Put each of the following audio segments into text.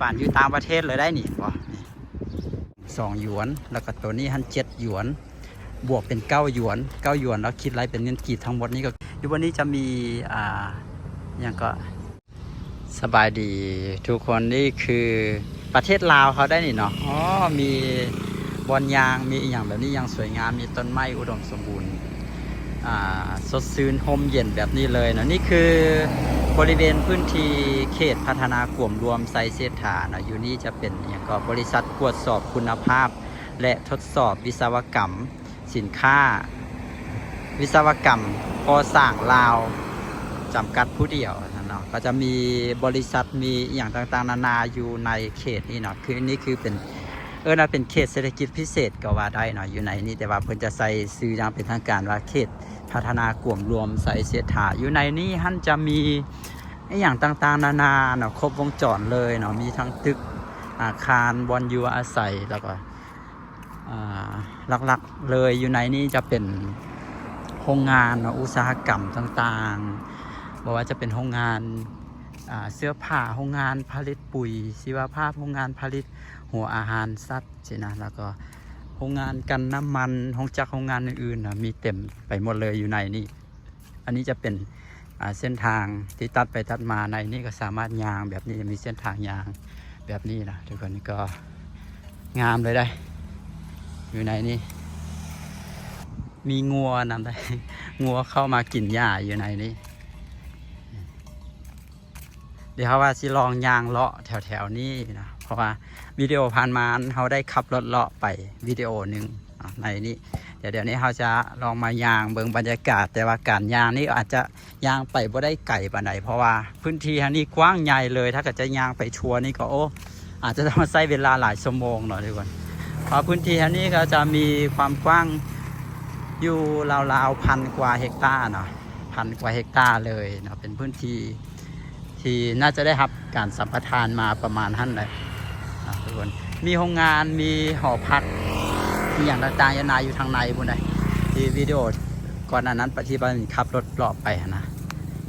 ປານຢູ່ຕ່າງປະເທດເລີຍໄດ໋ນີ້ ເຫັນບໍ່ ນີ້ ສອງຢວນ ແລ້ວກໍໂຕນີ້ຫັ້ນເຈັດຢວນ ບວກເປັນເກົ້າຢວນ ເກົ້າຢວນ ແລ້ວຄິດໄລ່ເປັນເງິນກີບທັງໝົດນີ້ກໍ ຢູ່ບ່ອນນີ້ຈະມີ ອ່າ ຫຍັງກໍ ສະບາຍດີທຸກຄົນ ນີ້ຄືປະເທດລາວເຮົາໄດ໋ນີ້ເນາະ ອໍ ມີບ່ອນຍ່າງ ມີອີ່ຫຍັງແບບນີ້ຢ່າງສວຍງາມ ມີຕົ້ນໄມ້ອຸດົມສົມບູນ ອ່າ ສົດຊື່ນຮົ່ມເຢັນແບບນີ້ເລີຍເນາະ. ນີ້ຄືບໍລິເວນພື້ນທີ່ເຂດພັດທະນາກວມລວມໄຊເສດຖາເນາະ. ຢູ່ນີ້ຈະເປັນຫຍັງກໍ ບໍລິສັດກວດສອບຄຸນນະພາບ ແລະ ທົດສອບວິສະວະກຳສິນຄ້າ ວິສະວະກຳກໍ່ສ້າງລາວ ຈຳກັດຜູ້ດຽວເນາະ. ກໍຈະມີບໍລິສັດ ມີອີ່ຫຍັງຕ່າງໆນານາຢູ່ໃນເຂດນີ້ເນາະ. ຄືນີ້ຄືເປັນ ເອີ້ນວ່າເປັນເຂດເສດຖະກິດພິເສດກໍວ່າໄດ້ເນາະ ຢູ່ໃນນີ້ ແຕ່ວ່າເພິ່ນຈະໃສ່ຊື່ຢ່າງເປັນທາງການວ່າ ເຂດພັດທະນາກວມລວມໄຊເສດຖາ. ຢູ່ໃນນີ້ຫັ້ນຈະມີອີ່ຫຍັງຕ່າງໆນານາເນາະ ຄົບວົງຈອນເລີຍເນາະ ມີທັງຕຶກ ອາຄານ ບ່ອນຢູ່ອາໄສ ແລ້ວກໍ ອ່າ ຫຼັກໆເລີຍຢູ່ໃນນີ້ຈະເປັນໂຮງງານເນາະ ອຸດສາຫະກຳຕ່າງໆ ບໍ່ວ່າຈະເປັນໂຮງງານ ອ່າ ເສື້ອຜ້າ ໂຮງງານຜະລິດປຸຍຊີວະພາບ ໂຮງງານຜະລິດຫົວອາຫານສັດຊີ້ນະ ແລ້ວກໍໂຮງງານກັ່ນນ້ຳມັນ ໂຮງຈັກໂຮງງານອື່ນໆນະ ມີເຕັມໄປໝົດເລີຍຢູ່ໃນນີ້. ອັນນີ້ຈະເປັນ ອ່າ ເສັ້ນທາງທີ່ຕັດໄປຕັດມາໃນນີ້ ກໍສາມາດຍ່າງແບບນີ້ ມີເສັ້ນທາງຍ່າງແບບນີ້ນະທຸກຄົນ. ນີ້ກໍງາມເລີຍໄດ໋ ຢູ່ໃນນີ້ ມີງົວນຳໄດ໋ ງົວເຂົ້າມາກິນຫຍ້າຢູ່ໃນນີ້. ດຽວເຮົາວ່າຊິລອງຍ່າງເລາະແຖວໆນີ້ນະ ເພາະວ່າວິດີໂອຜ່ານມາເຮົາໄດ້ຂັບລົດເລາະໄປວິດີໂອໜຶ່ງເນາະ ໃນນີ້. ດຽວ ດຽວນີ້ເຮົາຈະລອງມາຍ່າງເບິ່ງບັນຍາກາດ ແຕ່ວ່າການຍ່າງນີ້ອາດຈະຍ່າງໄປບໍ່ໄດ້ໄກປານໃດ ເພາະວ່າພື້ນທີ່ທາງນີ້ກວ້າງໃຫຍ່ເລີຍ. ຖ້າເກີດຈະຍ່າງໄປທົ່ວນີ້ກໍ ໂອ້ ອາດຈະຕ້ອງໃຊ້ເວລາຫຼາຍຊົ່ວໂມງເນາະທຸກຄົນ ເພາະພື້ນທີ່ທາງນີ້ກໍຈະມີຄວາມກວ້າງຢູ່ລາວໆພັນກວ່າເຮັກຕາເນາະ. ພັນກວ່າເຮັກຕາເລີຍເນາະ ເປັນພື້ນທີ່ທີ່ໜ້າຈະໄດ້ຮັບການສຳປະທານມາປະມານຫັ້ນແຫຼະເນາະທຸກຄົນ. ມີໂຮງງານ ມີຫໍພັກ ມີຫຍັງຕ່າງໆນານາຢູ່ທາງໃນພຸ້ນໃດ໋ ທີ່ວິດີໂອກ່ອນໜ້ານັ້ນ ທີ່ວ່າຂັບລົດເລາະໄປຫັ້ນນະ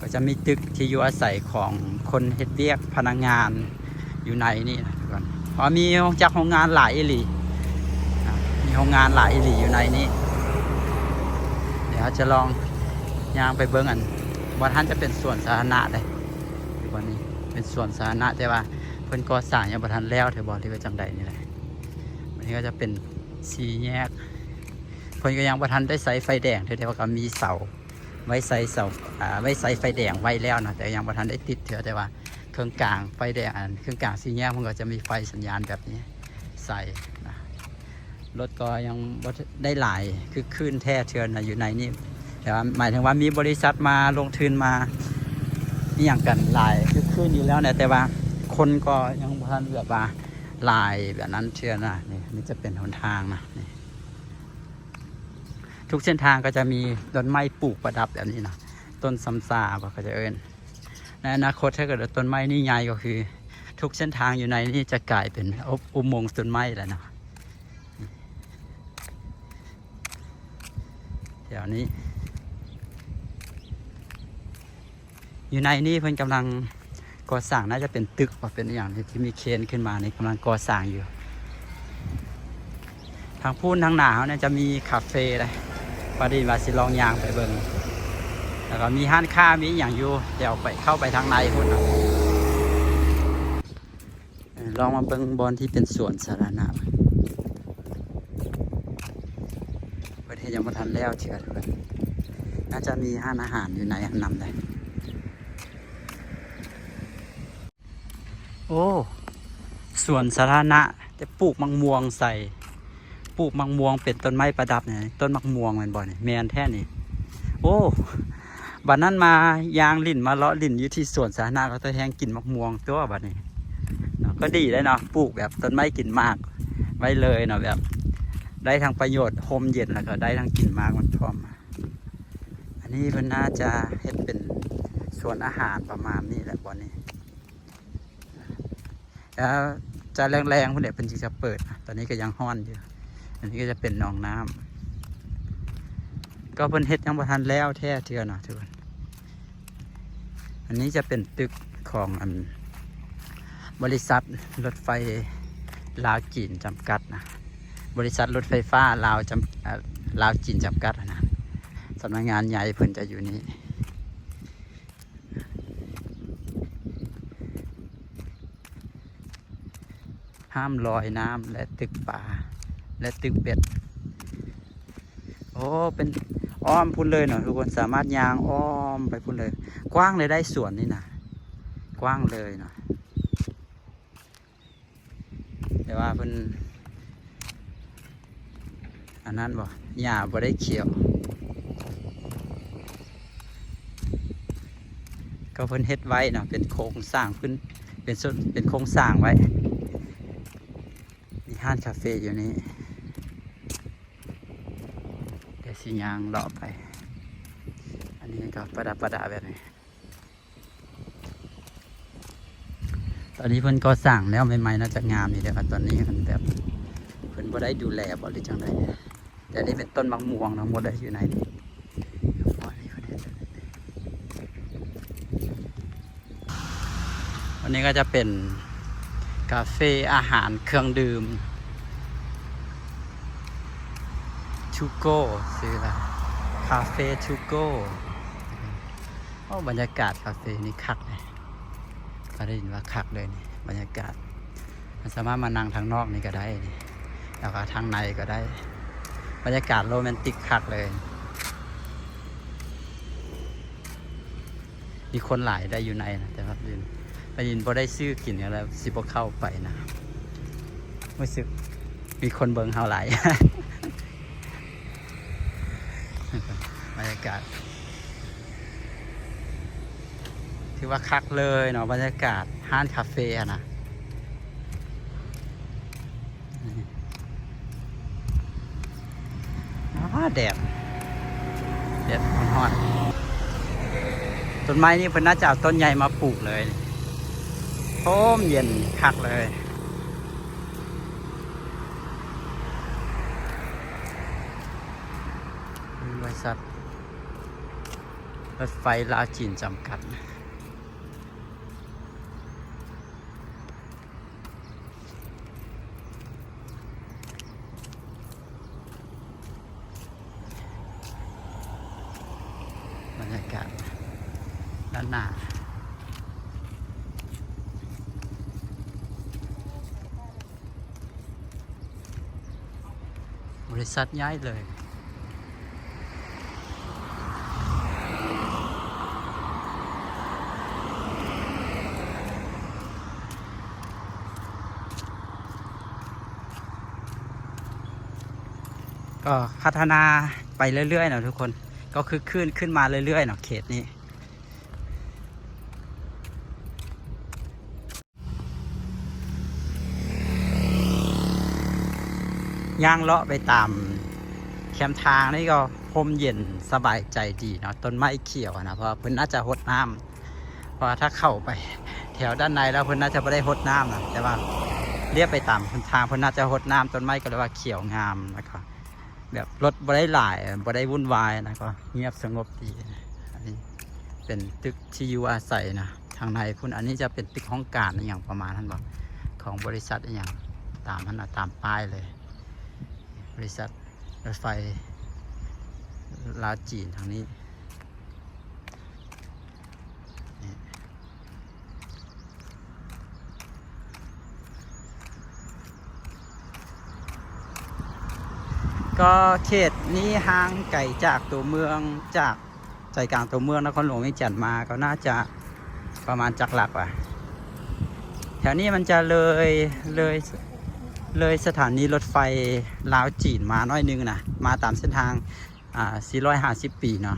ກໍຈະມີຕຶກທີ່ຢູ່ອາໄສຂອງຄົນເຮັດວຽກ ພະນັກງານ ຢູ່ໃນນີ້ນະທຸກຄົນ ເພາະມີໂຮງຈັກໂຮງງານຫຼາຍອີ່ຫຼີນະ ມີໂຮງງານຫຼາຍອີ່ຫຼີຢູ່ໃນນີ້. ດຽວເຮົາຈະລອງຍ່າງໄປເບິ່ງ ອັນບ່ອນຫັ້ນຈະເປັນສວນສາທາລະນະເດ້ ຢູ່ບ່ອນນີ້ເປັນສວນສາທາລະນະ ແຕ່ວ່າເພິ່ນກໍ່ສ້າງຍັງບໍ່ທັນແລ້ວເທື່ອບໍ ຫຼືວ່າຈັ່ງໃດນີ້ແຫຼະ. ອັນນີ້ກໍຈະເປັນສີ່ແຍກ ເພິ່ນກໍຍັງບໍ່ທັນໄດ້ໃສ່ໄຟແດງເທື່ອ ແຕ່ວ່າກໍມີເສົາ ໄວ້ໃສ່ເສົາ ອ່າ ໄວ້ໃສ່ໄຟແດງໄວ້ແລ້ວນະ ແຕ່ຍັງບໍ່ທັນໄດ້ຕິດເທື່ອ. ແຕ່ວ່າເຄິ່ງກາງໄຟແດງ ອັນເຄິ່ງກາງສີ່ແຍກ ເພິ່ນກໍຈະມີໄຟສັນຍານແບບນີ້ໃສ່ນະ. ລົດກໍຍັງບໍ່ໄດ້ຫຼາຍຄຶກຄື້ນແທ້ເທື່ອນະ ຢູ່ໃນນີ້ ແຕ່ວ່າໝາຍເຖິງວ່າມີບໍລິສັດມາລົງທຶນ ມາອີ່ຫຍັງກັນຫຼາຍຄຶກຄື້ນຢູ່ແລ້ວນະ ແຕ່ວ່າຄົນກໍຍັງບໍ່ທັນແບບວ່າຫຼາຍແບບນັ້ນເທື່ອນະ. ນີ້ ນີ້ຈະເປັນຫົນທາງນະ ນີ້ ທຸກເສັ້ນທາງກໍຈະມີຕົ້ນໄມ້ປູກປະດັບແບບນີ້ນະ ຕົ້ນຊຳຊາບໍ່ ເຂົາຈະເອີ້ນ. ໃນອະນາຄົດ ຖ້າເກີດວ່າຕົ້ນໄມ້ນີ້ໃຫຍ່ ກໍຄືທຸກເສັ້ນທາງຢູ່ໃນນີ້ຈະກາຍເປັນອຸ ອຸໂມງຕົ້ນໄມ້ແລ້ວເນາະ. ແຖວນີ້ ຢູ່ໃນນີ້ເພິ່ນກຳລັງກໍ່ສ້າງ ໜ້າຈະເປັນຕຶກບໍ່ ເປັນອີ່ຫຍັງນີ້ ທີ່ມີເຄນຂຶ້ນມານີ້ ກຳລັງກໍ່ສ້າງຢູ່. ທາງພຸ້ນທາງໜ້າເຮົານີ້ຈະມີຄາເຟເດ້ ປະດິດວ່າຊິລອງຍ່າງໄປເບິ່ງ ແລ້ວກໍມີຮ້ານຄ້າ ມີອີ່ຫຍັງຢູ່. ດຽວໄປ ເຂົ້າໄປທາງໃນພຸ້ນເນາະ. ເອີ ລອງມາເບິ່ງບ່ອນທີ່ເປັນສວນສາທາລະນະ ເພິ່ນເຮັດຍັງບໍ່ທັນແລ້ວເທື່ອ. ໜ້າຈະມີຮ້ານອາຫານຢູ່ໃນຫັ້ນນຳເດ້. ໂອ້ ສວນສາທາລະນະ ແຕ່ປູກໝາກມ່ວງໃສ່ ປູກໝາກມ່ວງເປັນຕົ້ນໄມ້ປະດັບນີ້ ຕົ້ນໝາກມ່ວງແມ່ນບໍ່ນີ້? ແມ່ນແທ້ນີ້. ໂອ້ ບັດນັ້ນມາຍ່າງຫຼິ້ນ ມາເລາະຫຼິ້ນຢູ່ທີ່ສວນສາທາລະນະ ກໍຕ້ອງແຮ່ງກິນໝາກມ່ວງຕົວະບັດນີ້ເນາະ. ກໍດີເດ້ເນາະ ປູກແບບຕົ້ນໄມ້ກິນໝາກໄວ້ເລີຍເນາະ ແບບໄດ້ທັງປະໂຫຍດ ຮົ່ມເຢັນ ແລ້ວກໍໄດ້ທັງກິນໝາກມັນພ້ອມ. ອັນນີ້ເພິ່ນໜ້າຈະເຮັດເປັນສວນອາຫານປະມານນີ້ແຫຼະບ່ອນນີ້. ແລ້ວຈະແລງໆພຸ້ນແຫຼະເພິ່ນຈຶ່ງຈະເປີດ. ຕອນນີ້ກໍຍັງຮ້ອນຢູ່. ອັນນີ້ກໍຈະເປັນໜອງນ້ຳ ກໍເພິ່ນເຮັດຍັງບໍ່ທັນແລ້ວແທ້ເທື່ອເນາະທຸກຄົນ. ອັນນີ້ຈະເປັນຕຶກຂອງອັນ ບໍລິສັດລົດໄຟລາວຈີນຈຳກັດນະ, ບໍລິສັດລົດໄຟຟ້າລາວຈຳ ເອີ ລາວຈີນຈຳກັດນະ, ສຳນັກງານໃຫຍ່ເພິ່ນຈະຢູ່ນີ້. ຫ້າມລອຍນ້ຳ ແລະ ຕຶກປາ ແລະ ຕຶກເບັດ. ໂອ້ ເປັນອ້ອມພຸ້ນເລີຍເນາະທຸກຄົນ, ສາມາດຍ່າງອ້ອມໄປພຸ້ນເລີຍ. ກວ້າງເລີຍໄດ໋ສວນນີ້ນະ, ກວ້າງເລີຍເນາະ. ແຕ່ວ່າເພິ່ນ ອັນນັ້ນບໍ່ ຫຍ້າບໍ່ໄດ້ຂຽວ ກໍເພິ່ນເຮັດໄວ້ເນາະ ເປັນໂຄງສ້າງພື້ນ ເປັນ ເປັນໂຄງສ້າງໄວ້. ມີຮ້ານຄາເຟຢູ່ນີ້ ດຽວຊິຍ່າງເລາະໄປ. ອັນນີ້ກໍປະດັບປະດາແບບນີ້. ຕອນນີ້ເພິ່ນກໍ່ສ້າງແລ້ວໃໝ່ໆ ໜ້າຈະງາມຢູ່ເດ້. ຕອນນີ້ມັນແບບເພິ່ນບໍ່ໄດ້ດູແລບໍ່ ຫຼື ຈັ່ງໃດ. ແຕ່ນີ້ເປັນຕົ້ນໝາກມ່ວງທັງໝົດເດ້ ຢູ່ໃນນີ້. ອັນນີ້ກໍຈະເປັນກາເຟ ອາຫານ ເຄື່ອງດື່ມ To go ຊື່ວ່າ Cafe To go. ໂອ້ ບັນຍາກາດຄາເຟນີ້ຄັກເດ ກໍໄດ້ຍິນວ່າຄັກເລີຍນີ້ ບັນຍາກາດ. ມັນສາມາດມານັ່ງທາງນອກນີ້ກໍໄດ້ນີ້ ແລ້ວກໍທາງໃນກໍໄດ້. ບັນຍາກາດໂຣແມນຕິກຄັກເລີຍ. ມີຄົນຫຼາຍໄດ້ຢູ່ໃນນະ ແຕ່ວ່າໄດ້ຍິນບໍ່ໄດ້ຊື້ກິນ ກໍເລີຍຊິບໍ່ເຂົ້າໄປນະ. ຮູ້ສຶກມີຄົນເບິ່ງເຮົາຫຼາຍ. ບັນຍາກາດ ຖືວ່າຄັກເລີຍເນາະ ບັນຍາກາດຮ້ານຄາເຟຫັ້ນນະ. ອ້າ ແດດ ແດດຮ້ອນໆ. ຕົ້ນໄມ້ນີ້ເພິ່ນໜ້າຈະເອົາຕົ້ນໃຫຍ່ມາປູກເລີຍ ຮົ່ມເຢັນຄັກເລີຍ. ບໍລິສັດລົດໄຟລາວຈີນຈຳກັດ. ບັນຍາກາດດ້ານໜ້າ ບໍລິສັດໃຫຍ່ເລີຍ. ກໍພັດທະນາໄປເລື້ອຍໆເນາະທຸກຄົນ, ກໍຄຶກຄື້ນຂຶ້ນມາເລື້ອຍໆເນາະເຂດນີ້. ຍ່າງເລາະໄປຕາມແຄມທາງນີ້ກໍຮົ່ມເຢັນສະບາຍໃຈດີເນາະ, ຕົ້ນໄມ້ຂຽວນະ, ເພາະວ່າເພິ່ນໜ້າຈະຫົດນ້ຳ ເພາະວ່າຖ້າເຂົ້າໄປແຖວດ້ານໃນແລ້ວ ເພິ່ນໜ້າຈະບໍ່ໄດ້ຫົດນ້ຳນະ, ແຕ່ວ່າລຽບໄປຕາມຫົນທາງ ເພິ່ນໜ້າຈະຫົດນ້ຳ, ຕົ້ນໄມ້ກໍເລີຍວ່າຂຽວງາມ ແລ້ວກໍແບບລົດບໍ່ໄດ້ຫຼາຍ ບໍ່ໄດ້ວຸ່ນວາຍນະ, ກໍງຽບສະຫງົບດີ. ອັນນີ້ເປັນຕຶກທີ່ຢູ່ອາໄສນະ ທາງໃນພຸ້ນ. ອັນນີ້ຈະເປັນຕຶກຫ້ອງການອີ່ຫຍັງປະມານນັ້ນບໍ ຂອງບໍລິສັດອີ່ຫຍັງ ຕາມຫັ້ນນະ ຕາມປ້າຍເລີຍ, ບໍລິສັດລົດໄຟລາວຈີນທາງນີ້. ນີ້ ກໍເຂດນີ້ຫ່າງໄກຈາກຕົວເມືອງ ຈາກໃຈກາງຕົວເມືອງນະຄອນຫຼວງວຽງຈັນມາ ກໍໜ້າຈະປະມານຈັກຫຼັກວະ. ແຖວນີ້ມັນຈະເລີຍ ເລີຍ ເລີຍສະຖານີລົດໄຟລາວຈີນມາໜ້ອຍໜຶ່ງນະ, ມາຕາມເສັ້ນທາງ ອ່າ ສີ່ຮ້ອຍຫ້າສິບປີເນາະ,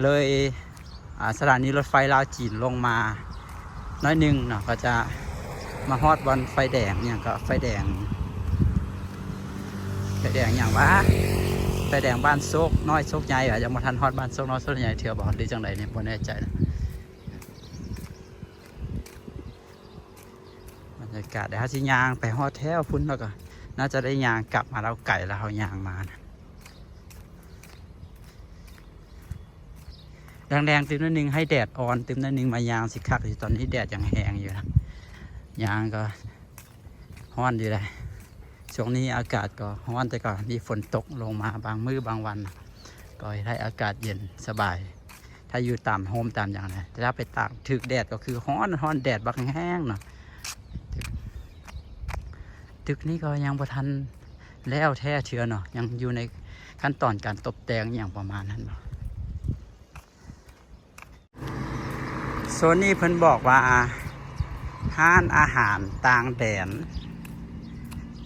ເລີຍ ອ່າ ສະຖານີລົດໄຟລາວຈີນລົງມາໜ້ອຍໜຶ່ງເນາະ, ກໍຈະມາຮອດບ່ອນໄຟແດງ ຫຍັງກໍໄຟແດງ ໄຟແດງຫຍັງວະ ໄຟແດງບ້ານໂຊກນ້ອຍໂຊກໃຫຍ່ວະ, ຍັງບໍ່ທັນຮອດບ້ານໂຊກນ້ອຍໂຊກໃຫຍ່ເທື່ອບໍ ຫຼືຈັ່ງໃດນີ້ ບໍ່ແນ່ໃຈນະ. ບັນຍາກາດ ດຽວເຮົາຊິຍ່າງໄປຮອດແຖວພຸ້ນ ແລ້ວກໍໜ້າຈະໄດ້ຍ່າງກັບມາ, ລາວໄກແລ້ວເຮົາຍ່າງມານະ. ແດງໆຕື່ມໜ້ອຍໜຶ່ງ ໃຫ້ແດດອ່ອນຕື່ມໜ້ອຍໜຶ່ງ ມາຍ່າງຊິຄັກຢູ່. ຕອນນີ້ແດດຍັງແຮງຢູ່ນະ, ຍ່າງກໍຮ້ອນຢູ່ເດ້. ຊ່ວງນີ້ອາກາດກໍຮ້ອນ ແຕ່ກໍມີຝົນຕົກລົງມາບາງມື້ບາງວັນ ກໍເຮັດໃຫ້ອາກາດເຢັນສະບາຍ. ຖ້າຢູ່ຕາມຮົ່ມຕາມຫຍັງນະ ແຕ່ຖ້າໄປຕາກຖືກແດດກໍຄືຮ້ອນ ຮ້ອນແດດບັກແຮງເນາະ. ຕຶກນີ້ກໍຍັງບໍ່ທັນແລ້ວແທ້ເທື່ອເນາະ ຍັງຢູ່ໃນຂັ້ນຕອນການຕົບແຕ່ງຫຍັງປະມານນັ້ນເນາະ. ໂຊນນີ້ເພິ່ນບອກວ່າ ຮ້ານອາຫານຕ່າງແດນ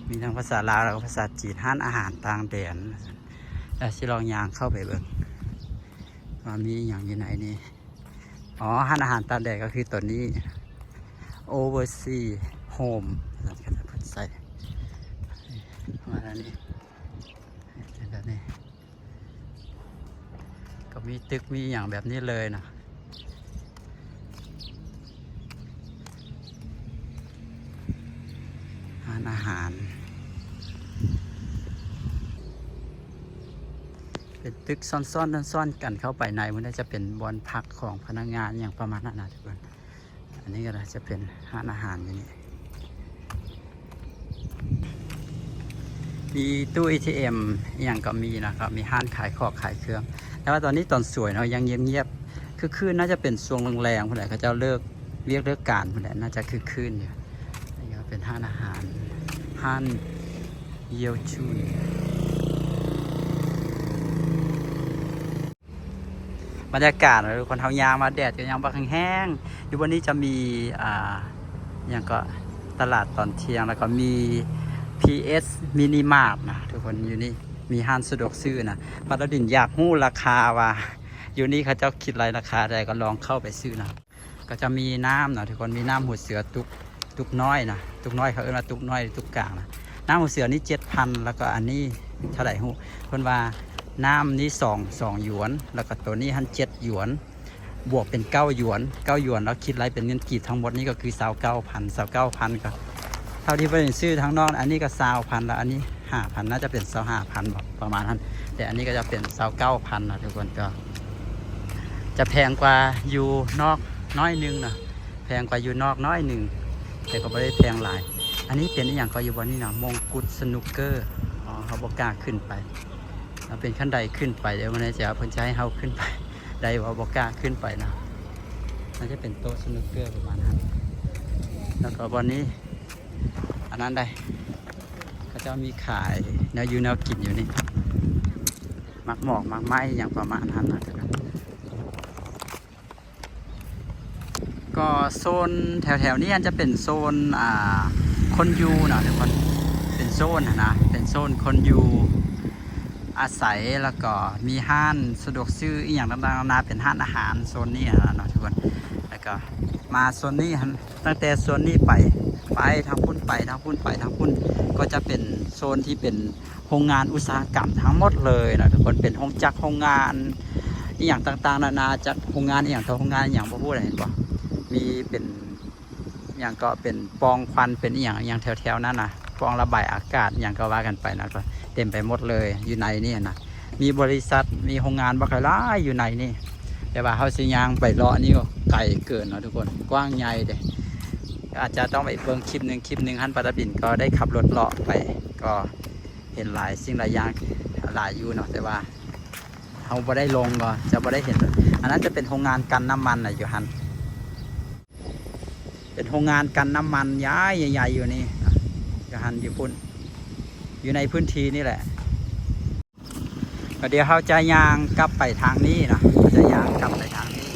ມີທັງພາສາລາວ ແລ້ວກໍພາສາຈີນ ຮ້ານອາຫານຕ່າງແດນ. ແລ້ວຊິລອງຍ່າງເຂົ້າໄປເບິ່ງວ່າມີຫຍັງຢູ່ໃນນີ້. ອໍ ຮ້ານອາຫານຕ່າງແດນກໍຄືຕົວນີ້ Oversea Home ເພິ່ນໃສ່ປະມານນີ້ ເປັນແບບນີ້. ກໍມີຕຶກມີຫຍັງແບບນີ້ເລີຍນະ ຮ້ານອາຫານ ເປັນຕຶກຊ້ອນໆ ຊ້ອນໆ ກັນເຂົ້າໄປໃນ. ມັນຈະເປັນບ່ອນພັກຂອງພະນັກງານຫຍັງປະມານນັ້ນນະທຸກຄົນ. ອັນນີ້ກໍຈະເປັນຮ້ານອາຫານຢູ່ນີ້ ມີຕູ້ ເອທີເອັມ ອີ່ຫຍັງກໍມີນະ ກໍມີຮ້ານຂາຍຂອງຂາຍເຄື່ອງ. ແຕ່ວ່າຕອນນີ້ຕອນສວຍເນາະ ຍັງງຽບໆ ຄຶກຄື້ນ ໜ້າຈະເປັນຊ່ວງແລງໆ ພຸ້ນແຫຼະ ເຂົາເຈົ້າເລີກວຽກເລີກການພຸ້ນແຫຼະ ໜ້າຈະຄຶກຄື້ນຢູ່. ນີ້ກໍເປັນຮ້ານອາຫານ ຮ້ານ Yeo Chun. ບັນຍາກາດນະທຸກຄົນ ເຮົາຍ່າງມາແດດກໍຍັງບັກແຮງໆ ຢູ່ບ່ອນນີ້ຈະມີ ອ່າ ຫຍັງກໍຕະຫຼາດຕອນທ່ຽງ ແລ້ວກໍມີ ພີເອັດ ມິນິມາດນະທຸກຄົນ. ຢູ່ນີ້ມີຮ້ານສະດວກຊື້ນະ ປາລາດິນຢາກຮູ້ລາຄາວ່າຢູ່ນີ້ເຂົາເຈົ້າຄິດໄລ່ລາຄາໃດ ກໍລອງເຂົ້າໄປຊື້ນະ. ກໍຈະມີນ້ຳເນາະທຸກຄົນ ມີນ້ຳຫົວເສືອຕຸກ ຕຸກນ້ອຍນະ ຕຸກນ້ອຍ ເຂົາເອີ້ນວ່າຕຸກນ້ອຍ ຕຸກກາງນະ. ນ້ຳຫົວເສືອນີ້ເຈັດພັນ ແລ້ວກໍອັນນີ້ເທົ່າໃດຮູ້ ເພິ່ນວ່ານ້ຳນີ້ສອງ ສອງຢວນ ແລ້ວກໍໂຕນີ້ຫັ້ນເຈັດຢວນ ບວກເປັນເກົ້າຢວນ ເກົ້າຢວນ ແລ້ວຄິດໄລ່ເປັນເງິນກີບທັງໝົດນີ້ກໍຄືຊາວເກົ້າພັນ ຊາວເກົ້າພັນ ກໍເທົ່າທີ່ເພິ່ນຊື້ທາງນອກ. ອັນນີ້ກໍຊາວພັນ ແລ້ວອັນນີ້ຫ້າພັນ ໜ້າຈະເປັນຊາວຫ້າພັນບໍ ປະມານນັ້ນ. ແຕ່ອັນນີ້ກໍຈະເປັນຊາວເກົ້າພັນນະທຸກຄົນ ກໍຈະແພງກວ່າຢູ່ນອກໜ້ອຍໜຶ່ງນະ ແພງກວ່າຢູ່ນອກໜ້ອຍໜຶ່ງ ແຕ່ກໍບໍ່ໄດ້ແພງຫຼາຍ. ອັນນີ້ເປັນອີ່ຫຍັງກໍຢູ່ບ່ອນນີ້ນະ ມົງກຸດສະໜຸກເກີ. ອໍ ເຮົາບໍ່ກ້າຂຶ້ນໄປ ເຮົາເປັນຂັ້ນໄດຂຶ້ນໄປເດ້ ບໍ່ແນ່ໃຈວ່າເພິ່ນຈະໃຫ້ເຮົາຂຶ້ນໄປໄດ້ບໍ່ ບໍ່ກ້າຂຶ້ນໄປນະ. ໜ້າຈະເປັນໂຕະສະໜຸກເກີປະມານນັ້ນ. ແລ້ວກໍບ່ອນນີ້ ອັນນັ້ນໄດ໋ ເຂົາເຈົ້າມີຂາຍແນວຢູ່ແນວກິນຢູ່ນີ້ ໝາກໝອກໝາກໄມ້ຫຍັງປະມານນັ້ນນະ. ກໍໂຊນແຖວໆນີ້ອາດຈະເປັນໂຊນ ອ່າ ຄົນຢູ່ເນາະທຸກຄົນ ເປັນໂຊນຫັ້ນນະ ເປັນໂຊນຄົນຢູ່ອາໄສ ແລ້ວກໍມີຮ້ານສະດວກຊື້ອີ່ຫຍັງຕ່າງໆນານາ ເປັນຮ້ານອາຫານໂຊນນີ້ຫັ້ນນະເນາະທຸກຄົນ. ແລ້ວກໍມາໂຊນນີ້ຫັ້ນ ຕັ້ງແຕ່ໂຊນນີ້ໄປ ໄປທາງພຸ້ນ ໄປທາງພຸ້ນ ໄປທາງພຸ້ນ ກໍຈະເປັນໂຊນທີ່ເປັນໂຮງງານອຸດສາຫະກຳທັງໝົດເລີຍນະທຸກຄົນ ເປັນໂຮງຈັກໂຮງງານອີ່ຫຍັງຕ່າງໆນານາ ຈັກໂຮງງານອີ່ຫຍັງຕໍ່ໂຮງງານອີ່ຫຍັງບໍ່ຮູ້ນະ ເຫັນບໍ່ ມີເປັນ ຫຍັງກໍເປັນປ່ອງຄວັນ ເປັນອີ່ຫຍັງອີ່ຫຍັງແຖວໆນັ້ນນະ ປ່ອງລະບາຍອາກາດຫຍັງກໍວ່າກັນໄປນະ ກໍເຕັມໄປໝົດເລີຍຢູ່ໃນນີ້ນະ. ມີບໍລິສັດ ມີໂຮງງານບັກຫຼາຍໆຢູ່ໃນນີ້ ແຕ່ວ່າເຮົາຊິຍ່າງໄປເລາະນີ້ກໍໄກເກີນເນາະທຸກຄົນ ກວ້າງໃຫຍ່ເດ້. ອາດຈະຕ້ອງໄປເບິ່ງຄລິບໜຶ່ງ ຄລິບໜຶ່ງຫັ້ນ ປາຕາບິນກໍໄດ້ຂັບລົດເລາະໄປ ກໍເຫັນຫຼາຍສິ່ງຫຼາຍຢ່າງ ຫຼາຍຢູ່ເນາະ ແຕ່ວ່າເຮົາບໍ່ໄດ້ລົງ ກໍຈະບໍ່ໄດ້ເຫັນ. ອັນນັ້ນຈະເປັນໂຮງງານກັ່ນນ້ຳມັນນະ ຢູ່ຫັ້ນ. ເປັນໂຮງງານກັ່ນນ້ຳມັນໃຫຍ່ໆຢູ່ນີ້ ຢູ່ຫັ້ນຢູ່ພຸ້ນ ຢູ່ໃນພື້ນທີ່ນີ້ແຫຼະ. ກໍດຽວເຮົາຈະຍ່າງກັບໄປທາງນີ້ເນາະ ເຮົາຈະຍ່າງກັບໄປທາງນີ້.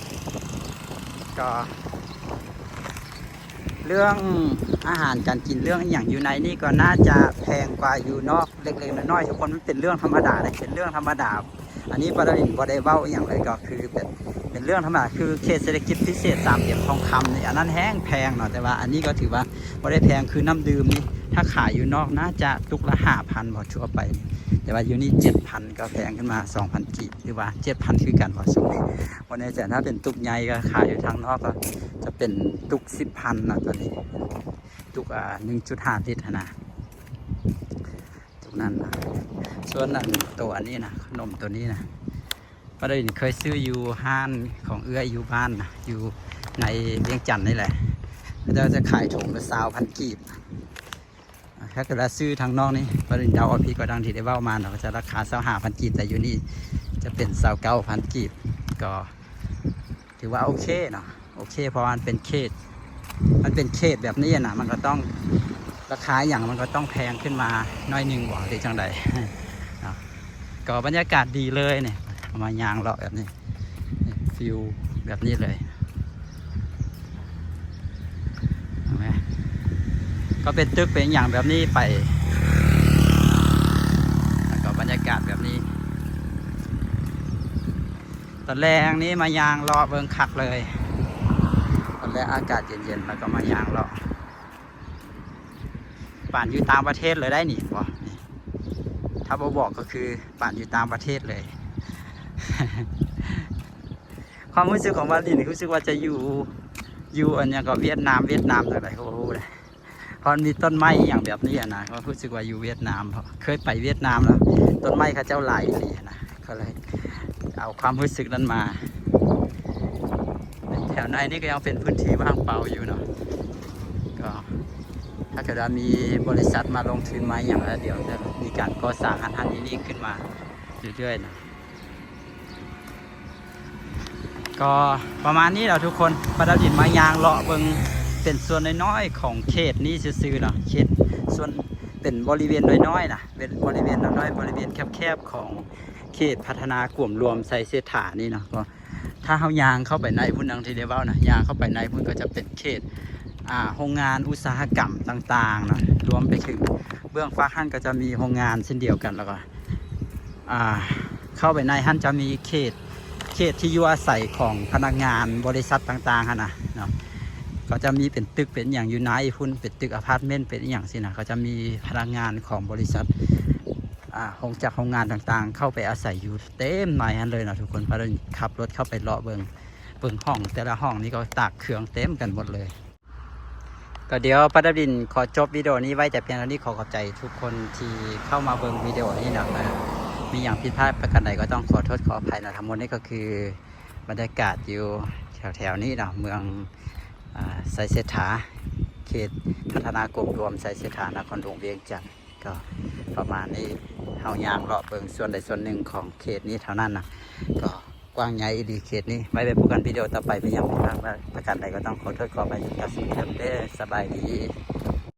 ກໍເລື່ອງອາຫານການກິນ ເລື່ອງອີ່ຫຍັງຢູ່ໃນນີ້ກໍໜ້າຈະແພງກວ່າຢູ່ນອກເລັກໆນ້ອຍໆ ທຸກຄົນ ມັນເປັນເລື່ອງທຳມະດາເດ້ ເປັນເລື່ອງທຳມະດາ. ອັນນີ້ປາດາວິນບໍ່ໄດ້ເວົ້າອີ່ຫຍັງເລີຍ ກໍຄືເປັນ ເປັນເລື່ອງທຳມະດາ ຄືເຂດເສດຖະກິດພິເສດສາມຫຼ່ຽມທອງຄຳນີ້ ອັນນັ້ນແຮງແພງເນາະ. ແຕ່ວ່າອັນນີ້ກໍຖືວ່າບໍ່ໄດ້ແພງ ຄືນ້ຳດື່ມນີ້ ຖ້າຂາຍຢູ່ນອກໜ້າຈະຕຸກລະຫ້າພັນບໍ ທົ່ວໄປນີ້ ແຕ່ວ່າຢູ່ນີ້ເຈັດພັນ ກໍແພງຂຶ້ນມາສອງພັນກີບ ຫຼືວ່າເຈັດພັນຄືກັນບໍ ຊຸມນີ້ບໍ່ແນ່ໃຈ. ຖ້າເປັນຕຸກໃຫຍ່ກໍຂາຍຢູ່ທາງນອກ ກໍຈະເປັນຕຸກສິບພັນເນາະ ຕົວນີ້ ຕຸກ ອ່າ ໜຶ່ງຈຸດຫ້າລິດຫັ້ນນະ. ຕົວນັ້ນນະ ສ່ວນອັນ ຕົວອັນນີ້ນະ ຂະໜົມຕົວນີ້ນະ ປາດາວິນເຄີຍຊື້ຢູ່ຮ້ານຂອງເອື້ອຍຢູ່ບ້ານນະ ຢູ່ໃນວຽງຈັນນີ້ແຫຼະ. ເຂົາເຈົ້າຈະຂາຍຖົງລະຊາວພັນກີບ. ຖ້າເກີດວ່າຊື້ທາງນອກນີ້ ປະເດັນເດົາເອົາຜິດກໍດັ່ງທີ່ໄດ້ເວົ້າມາເນາະ ເຂົາຈະລາຄາຊາວຫ້າພັນກີບ ແຕ່ຢູ່ນີ້ຈະເປັນຊາວເກົ້າພັນກີບ ກໍຖືວ່າໂອເຄເນາະ ໂອເຄ ເພາະວ່າມັນເປັນເຂດ ມັນເປັນເຂດແບບນີ້ນະ ມັນກໍຕ້ອງ ລາຄາຫຍັງມັນກໍຕ້ອງແພງຂຶ້ນມາໜ້ອຍໜຶ່ງບໍ ຫຼືຈັ່ງໃດເນາະ. ກໍບັນຍາກາດດີເລີຍນີ້ ເຮົາມາຍ່າງເລາະແບບນີ້ ນີ້ ຟີວແບບນີ້ເລີຍ ເຫັນໄໝ? ກໍເປັນຕຶກເປັນຫຍັງແບບນີ້ໄປ ແລ້ວກໍບັນຍາກາດແບບນີ້. ຕອນແລງນີ້ມາຍ່າງເລາະເບິ່ງຄັກເລີຍ ຕອນແລງອາກາດເຢັນໆ ແລ້ວກໍມາຍ່າງເລາະ ປານຢູ່ຕ່າງປະເທດເລີຍໄດ໋ນີ້ ເຫັນບໍ່? ນີ້ ຖ້າບໍ່ບອກກໍຄືປານຢູ່ຕ່າງປະເທດເລີຍ. ຄວາມຮູ້ສຶກຂອງບາລິນນີ້ ຮູ້ສຶກວ່າຈະຢູ່ ຢູ່ອັນຫຍັງກໍ ຫວຽດນາມ ຫວຽດນາມຈັ່ງໃດກໍບໍ່ຮູ້ເດ້ ເພາະມັນມີຕົ້ນໄມ້ອີ່ຫຍັງແບບນີ້ຫັ້ນນະ ກໍຮູ້ສຶກວ່າຢູ່ຫວຽດນາມ ເພາະເຄີຍໄປຫວຽດນາມແລ້ວ ຕົ້ນໄມ້ເຂົາເຈົ້າຫຼາຍອີ່ຫຼີຫັ້ນນະ ກໍເລີຍເອົາຄວາມຮູ້ສຶກນັ້ນມາ. ແຖວໃນນີ້ກໍຍັງເປັນພື້ນທີ່ວ່າງເປົ່າຢູ່ເນາະ ກໍຖ້າເກີດວ່າມີບໍລິສັດມາລົງທຶນມາຫຍັງແລ້ວ ດຽວຈະມີການກໍ່ສ້າງຫັ້ນໆນີ້ໆຂຶ້ນມາເລື້ອຍໆນະ. ກໍປະມານນີ້ແຫຼະທຸກຄົນ ປາດາວດິນມາຍ່າງເລາະເບິ່ງເປັນສ່ວນນ້ອຍໆຂອງເຂດນີ້ຊື່ໆເນາະ ເຂດສ່ວນ ເປັນບໍລິເວນນ້ອຍໆນະ ເປັນບໍລິເວນນ້ອຍໆ ບໍລິເວນແຄບໆຂອງເຂດພັດທະນາກວມລວມໄຊເສດຖານີ້ເນາະ. ກໍຖ້າເຮົາຍ່າງເຂົ້າໄປໃນພຸ້ນ ດັ່ງທີ່ໄດ້ເວົ້ານະ ຍ່າງເຂົ້າໄປໃນພຸ້ນກໍຈະເປັນເຂດ ອ່າ ໂຮງງານອຸດສາຫະກຳຕ່າງໆນະ ລວມໄປເຖິງເບື້ອງຟາກຫັ້ນກໍຈະມີໂຮງງານເຊັ່ນດຽວກັນ ແລ້ວກໍ ອ່າ ເຂົ້າໄປໃນຫັ້ນຈະມີເຂດ ເຂດທີ່ຢູ່ອາໄສຂອງພະນັກງານບໍລິສັດຕ່າງໆຫັ້ນນະເນາະ ກໍຈະມີເປັນຕຶກເປັນຫຍັງຢູ່ໃນພຸ້ນ ເປັນຕຶກອາພາດເມັນ ເປັນອີ່ຫຍັງຊີ້ນະ ກໍຈະມີພະນັກງານຂອງບໍລິສັດ ອ່າ ໂຮງຈັກໂຮງງານຕ່າງໆ ເຂົ້າໄປອາໄສຢູ່ເຕັມໃນຫັ້ນເລີຍເນາະທຸກຄົນ. ພາກັນຂັບລົດເຂົ້າໄປເລາະເບິ່ງ ເບິ່ງຫ້ອງ ແຕ່ລະຫ້ອງນີ້ກໍຕາກເຄື່ອງເຕັມກັນໝົດເລີຍ. ກໍດຽວປາດາວດິນຂໍຈົບວິດີໂອນີ້ໄວ້ແຕ່ພຽງເທົ່ານີ້. ຂໍຂອບໃຈທຸກຄົນທີ່ເຂົ້າມາເບິ່ງວິດີໂອນີ້ເນາະ ມີຫຍັງຜິດພາດປະການໃດກໍຕ້ອງຂໍໂທດຂໍອະໄພເນາະ. ທັງໝົດນີ້ກໍຄືບັນຍາກາດຢູ່ແຖວໆນີ້ເນາະ ເມືອງ ອ່າ ໄຊເສດຖາ ເຂດພັດທະນາກົມລວມໄຊເສດຖາ ນະຄອນຫຼວງວຽງຈັນ. ກໍປະມານນີ້ ເຮົາຍ່າງເລາະເບິ່ງສ່ວນໃດສ່ວນໜຶ່ງຂອງເຂດນີ້ເທົ່ານັ້ນນະ ກໍກວ້າງໃຫຍ່ອີ່ຫຼີເຂດນີ້. ໄວ້ໄປພົບກັນວິດີໂອຕໍ່ໄປ ມີຫຍັງຜິດພາດປະການໃດກໍຕ້ອງຂໍໂທດຂໍອະໄພ ກະສິເດີ ສະບາຍດີ.